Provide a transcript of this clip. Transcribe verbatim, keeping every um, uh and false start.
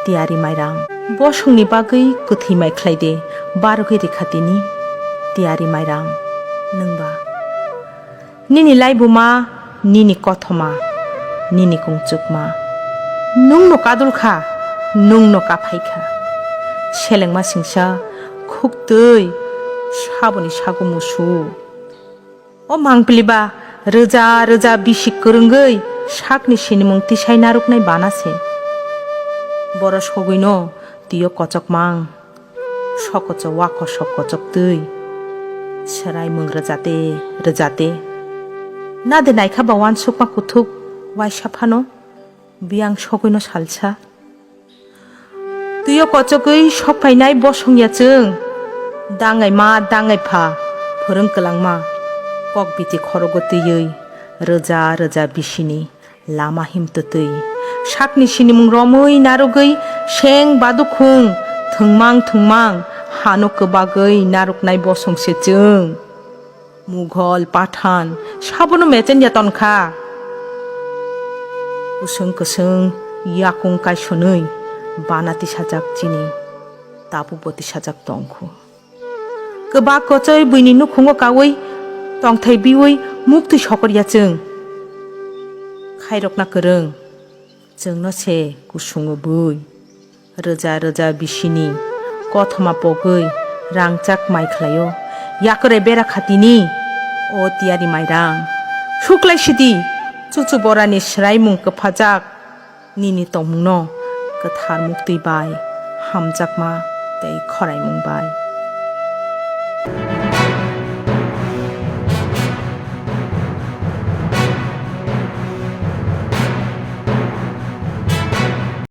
Tiyari Mairang. Bosongni bagwi kwthwi mai khlai de, barogwi rikha tini. Tiyari Mairang. Nwngba. Nini laibuma, nini kothoma, nini kungchukma. Nwngno kadul kha, nwngno kaphai kha. Selengma singsa, khuktwi, saboni sago musu. O mangpili ba rwja rwja bisi kwrwngwi sakni sinimung tisai narwknai bana se. Boro sogwino twiyo kochokmang, sokocho wakosok kochoktwi. Swraimung rwjate rwjate. Nade naikha ba uansukma kuthuk waisa phano. Biyang sogwino salsa. Twiyo kochogwi sokphainai bosong ya chwng. Dangai ma, dangai pha, phwrwng kwlangma. Kok biti khorogo twiwi, rwja rwja bisini lama himtwtwi. Sakni sinimung romwi narwgwi seng badukhung, thwngmang thwngmang, hano kwbagwi narwknai bosong se chwng. Mughal, Pathan, sabono mechen ya ton kha. Kwswng kwswng yakung kaisonwi bana tisajak chini tabukbo tisajak tong khu. Kwbak kochoi buini nukhungo kaui tongthai biui muktwi sokor ya chwng. Khairokna kwrwng. Chwngno se kusungo bui. Rwja rwja bisini kothoma pogwi rangchak mai khlaio. Yakre bera khatini o tiyari mairang. Suklai sidi chuchu borani swraimung kwphajak nini tongmungno kwthar muktwi bai hamjakma tei khoraimung bai.